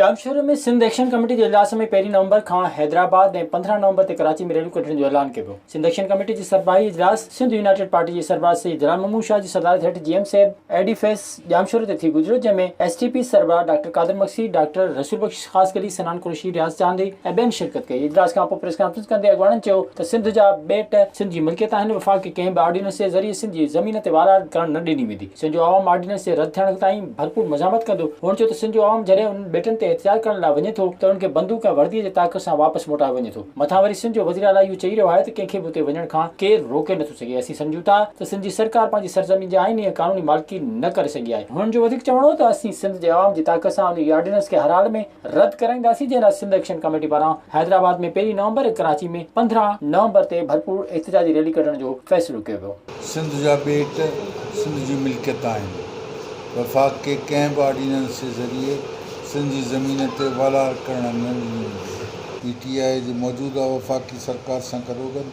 ڄامشوري ۾ Sindh action committee جي اجلاس ۾ پهرين نومبر کان حيدرآباد ۽ 15 نومبر تي ڪراچي ۾ ريليون ڪڍڻ جو اعلان ڪيو ويو. سنڌ ايڪشن ڪميٽي جي سربراهي اجلاس سنڌ يونائيٽيڊ پارٽي جي سربراهه سيد جلال محمود شاهه جي صدارت هيٺ جي ايم سيد ايڊيفيس ڄامشوري تي ٿي گذريو جنهن ۾ ايس ٽي پي سربراهه ڊاڪٽر قادر مگسي، ڊاڪٽر رسول بخش خاصخيلي، صنعان قريشي، رياض چاندي ۽ ٻين شرڪت ڪئي. اجلاس کانپوء پريس ڪانفرنس ڪندي اڳواڻن چيو ته سنڌ جا ٻيٽ سنڌ جي ملڪيت آهن، وفاق کي ڪنهن به آرڊيننس جي ذريعي سنڌ جي زمين تي والار ڪرڻ نه ڏني ويندي. سنڌ جو عوام آرڊيننس جي رد ٿيڻ تائين ڀرپور مزاحمت ڪندو. هن چيو ته سنڌ جو عوام جڏهن انهن ٻيٽن تي احتجاج ڪرڻ لاء وڃي ٿو ته انهن کي بندوق ۽ وردي جي طاقت سان واپس موٽايو وڃي ٿو. مٿان وري سنڌ جو وزيراعليٰ اهو چئي رهيو آهي ته ڪنهن کي به اتي وڃڻ کان ڪير روڪي نٿو سگهي. اسين سمجهون ٿا ته سنڌ جي سرڪار پنهنجي سرزمين جي آئيني ۽ قانوني مالڪي نه ڪري سگهي آهي. هن جو وڌيڪ چوڻ هو ته اسين سنڌ جي عوام جي طاقت سان انهي آرڊيننس کي هر حال ۾ رد ڪرائينداسين جنهن لاء سنڌ ايڪشن ڪميٽي پاران حيدرآباد ۾ پهرين نومبر ۽ ڪراچي ۾ 15 نومبر تي ڀرپور احتجاجي ريلي ڪڍڻ جو فيصلو ڪيو ويو. سنڌ جا ٻيٽ سنڌ جي ملڪيت آهن، وفاق کي ڪنهن به آرڊيننس جي ذريعي سنڌ جي زمين تي والار ڪرڻ نه ڏني ويندي. پي ٽي آء جي موجوده وفاقي سرڪار سان گڏوگڏ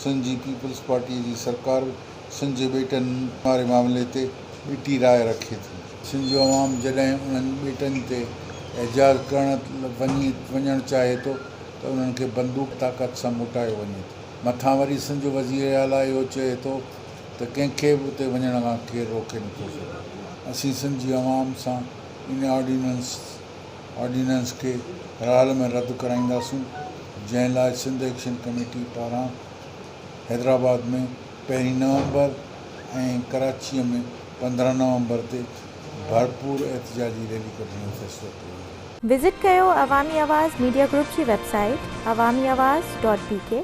سنڌ جي پيپلز پارٽيء جي سرڪار به سنڌ جي ٻيٽن واري معاملي تي ٻٽي راء رکي ٿي. سنڌ جو عوام جڏهن انهن ٻيٽن تي احتجاج ڪرڻ وڃي وڃڻ چاهي ٿو ته انهن کي بندوق طاقت سان موٽايو وڃي ٿو. مٿان وري سنڌ جو وزير اعليٰ اهو چئي ٿو ته ڪنهن کي به اتي وڃڻ کان ڪير روڪي نٿو سگهي. اسين سنڌ جي عوام سان ان آرڊيننس آرڊيننس کي هر حال ۾ رد ڪرائينداسون جنهن لاء سنڌ ايڪشن ڪميٽي پاران حيدرآباد ۾ پهرين نومبر ۽ ڪراچيء ۾ 15 نومبر تي ڀرپور احتجاجي ريلي ڪڍڻ جو فيصلو ڪيو ويو. وزٽ ڪيو عوامي آواز ميڊيا گروپ جي web site Awami Awaz dot B K.